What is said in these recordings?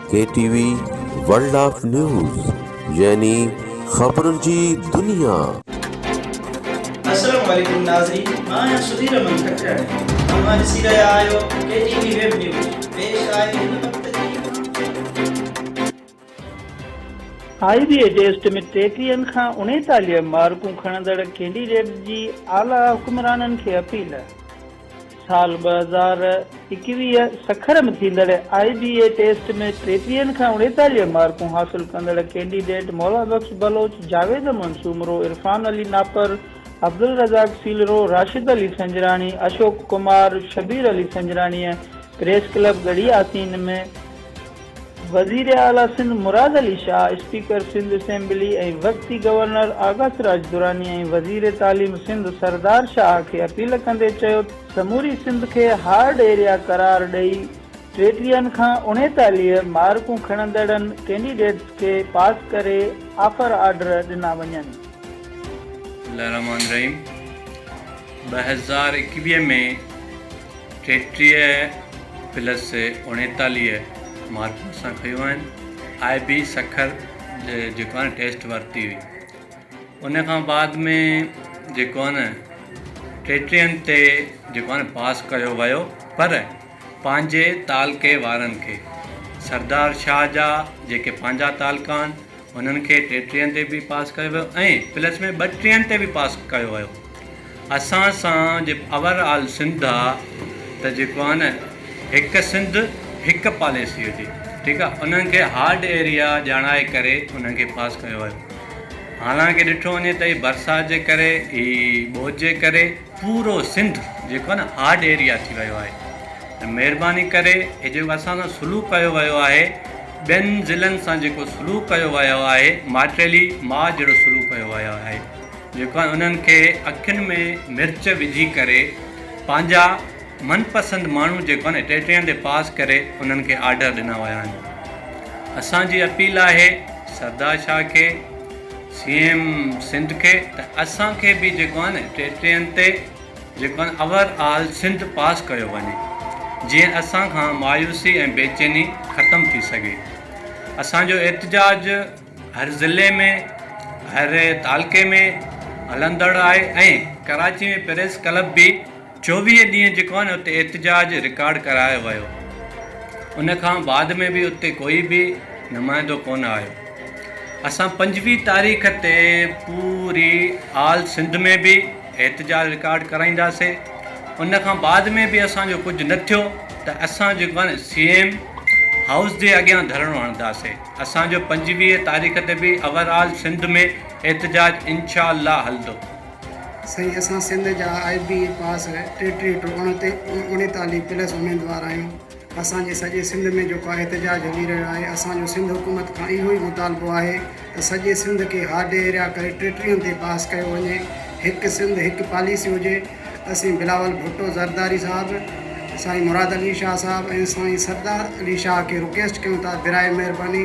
K T V world of news يعني خبرن جي دنيا. السلام عليڪم ناظرين مان آهيان سڌير احمد کٽراڻي اوهان ڏسي رهيا آهيو ڪي ٽي وي ويب نيوز پيش آهي هن وقت جي آء بي اي ٽيسٽ ۾ ٽيٽيهن کان اڻيتاليهه مارڪون کڻندڙ ڪينڊيڊيٽس جي اعليٰ حڪمرانن کي اپيل. سال 2021 سکر ۾ ٿيندڙ آء بي اي ٽيسٽ ۾ ٽيٽيهن کان اڻيتاليهه مارڪون حاصل ڪندڙ ڪينڊيڊيٽ مولا بخش بلوچ، جاويد احمد سومرو، عرفان علي ناپر، عبدالرزاق سيلرو، راشد علي سنجراڻي، اشوڪ ڪمار، شبير علي سنجراڻيء پريس ڪلب ڳڙهي آسين ۾ وزيراعليٰ سنڌ مراد علي شاهه، اسپيڪر سنڌ اسيمبلي ۽ وقتي گورنر آغا سراج دراني ۽ وزير تعليم سنڌ سردار شاهه کي اپيل ڪندي چيو ته سموري سنڌ کي هارڊ ايريا قرار ڏئي ٽيٽيهن کان اڻيتاليهه مارڪون کڻندڙن ڪينڊيڊيٽس کي پاس ڪري آفر آرڊر ڏنا وڃن. بسم الله الرحمٰن الرحيم 2021 ۾ 33 پلس 39 مارڪون اسان کنيون آهن آء بي سکر جيڪو آهي نه ٽيسٽ ورتي هئي ان کان بعد ۾ جيڪو آهي نه ٽيٽيهن تي جيڪو آهي نه پاس ڪيو ويو پر پنهنجي تعلقي وارن کي سردار شاهه جا جيڪي پنهنجا تعلقا آهن انهن کي ٽيٽيهن تي به پاس ڪيو ويو ۽ پلس ۾ ٻٽيهن تي به پاس ڪيو ويو اسان سان جي اوور آل سنڌ آ ته جيڪو آ نه هڪ سنڌ هڪ پاليسي هجي ٺيڪ آ انهن کي هارڊ ايريا ڄاڻائي ڪري انهن کي پاس ڪيو ويو حالانڪه ڏٺو وڃي ته هي برسات جي ڪري هي ٻوڏ جي ڪري پورو سنڌ جيڪو آ نه هارڊ ايريا ٿي ويو آهي ته مهرباني ڪري هي جيڪو اسان سان سلوڪ ڪيو ويو آهي ٻين ضلعن سان جيڪو سلوڪ ڪيو ويو آهي ماٽيلي ماء جهڙو سلوڪ ڪيو ويو آهي جيڪو انهن کي اکين ۾ مرچ وجهي ڪري پنهنجا من پسند ماڻهو جيڪو آهن ٽيٽيهن تي پاس ڪري انهن کي آرڊر ڏنا ويا آهن اسان جي اپيل آهي سردار شاهه کي سي ايم سنڌ کي ته اسان کي به جيڪو آهي نه ٽيٽيهن تي جيڪو آهي اوور آل سنڌ پاس ڪيو وڃي جيئن اسان کان مايوسي ۽ بيچيني ختم ٿي سگهي اسان جو احتجاج هر ضلعي ۾ هر تعلقي ۾ هلندڙ آهي ۽ ڪراچي ۾ پريس ڪلب به 24 ڏينهن جيڪو آهي نه اتي احتجاج رڪارڊ ڪرايو ويو ان کان بعد ۾ به اتي ڪوئي به نمائندو ڪونه آيو اسان 25 تاريخ تي پوري آل سنڌ ۾ به احتجاج رڪارڊ ڪرائينداسي ان کان بعد ۾ به اسان جو ڪجهه نه ٿيو ته اسان جيڪو آهي نه سي ايم هائوس جي اڳيان ڌرڻو هڻنداسي اسان جو 25 تاريخ تي به اوور آل سنڌ ۾ احتجاج انشاء الله هلندو. سائين اسان سنڌ جا آء بي اي پاس ٽيٽيهه ٽو اڻيتاليهه پلس اميدوار آهيون اسان جي سڄي سنڌ ۾ جيڪو آهي احتجاج هلي رهيو آهي اسان جو سنڌ حڪومت کان اهو ئي مطالبو آهي ته سڄي سنڌ کي هارڊ ايريا ڪري ٽيٽيهن تي پاس ڪيو وڃي هڪ سنڌ هڪ پاليسي هجي اسين بلاول ڀٽو زرداري صاحب، سائين مراد علي شاهه صاحب ۽ سائين سردار علي شاهه کي رڪيسٽ ڪيون ٿا براء مهرباني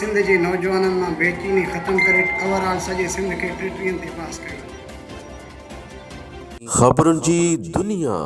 سنڌ جي نوجوانن مان بيچيني ختم ڪري اوور آل سڄي سنڌ کي ٽيٽيهن تي پاس ڪيو وڃي. خبرن جي دنيا.